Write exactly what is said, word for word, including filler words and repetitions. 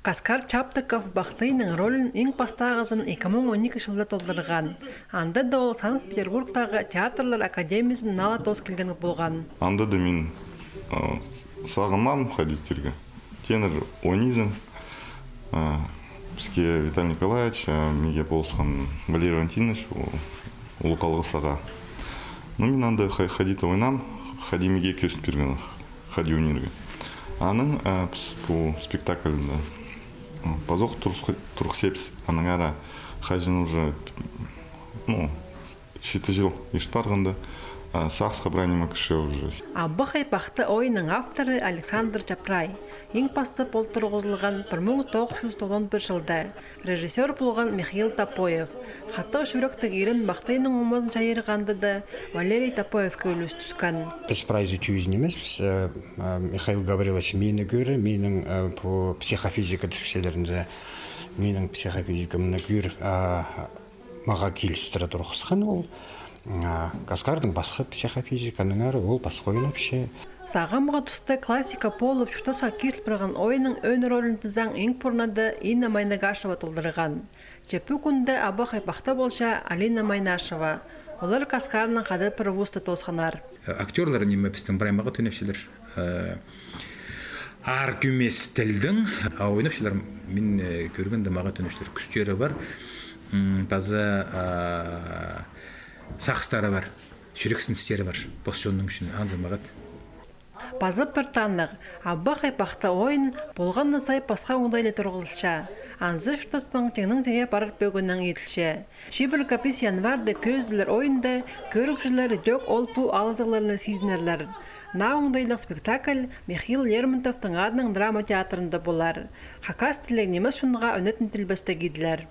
Каскар Чаптыков Бахтыйның ролін иң пастағызын ікі муң он ікі чылда толдырған. Анда даа ол Санкт-Петербургтағы театрлар академиязын наа ла тоос килген полған. Анда даа мин, а, сағынмаам ходить тирге. Тенор ойнизың, а, піске Виталий Николаевич, а, миге полысхан Валерий Валентинович, ол улуғ алғыс сағаа. Ну, мин анда хай-, хайди-да ойнаам, хайди миге кӧзіт пирген, хайди ойнирға. Анаң, а, піс пу спектакльні, а, пазох турғыс-, турғысчабыс, анаң ары хаҷан уже, ну, читі чыл ирт парғанда, а, сағысха прай ниме кірче уже. «Абахай пахта» ойынның авторы Александр Чапрай. Иң пастап ол турғызылған пір муң тоғыс чӱс тоғызон пір чылда. Режиссёр полған Михаил Топоев. Хатығ чӱректіг ирен Бахтыйның омазын чайирға анда даа Валерий Топоевке ӱлӱс тӱскен. Піс прайзы тӧзін нимеспіс, э, э, Михаил Гаврилович мині кӧрі, минің, э, пу психофизика тіпчелер, минің психофизикамны кӧр, а, мағаа килістіре турғысхан ол. А, Каскардың пасха психофизик, анаң ары ол пасха ойнапча. Сағамғы туста классика полып чуртасха киріл парған ойынның ӧӧн ролін тізең, иң пурнада Инна Майнагашева толдырған. Че пу кӱнде «Абахай пахта» полча Алина Майнашева. Олар Каскарнаң хада пір вузты тоосханнар. Актёрлар ниме пістің прай мағаа төнепчелер. Э, аар кӧмес тілдең, а ойнапчалар, мин, э, кӧргенде, мағаа төнепчелер. Кӱстері пар, м, паза, а, сағыстары пар, чӱрексіністері пар, пос чонның ӱчӱн анзы мағат. Паза пір танығ, «Абахай пахта» ойын полған на сай пасха оңдайнаң турғызылча. Анзы чуртастың теңнең теңге парар пӧгіннең иділче. Чибіргі пис январьда кӧзіділер ойында кӧрігҷілер тӧӧк ол пу алызығларны сизінерлер. Наа оңдайлығ спектакль Михаил Лермонтовтың адынаң драма театрында полар. Хакас тілі нимес чонға ӱнетін тілбестіг иділер.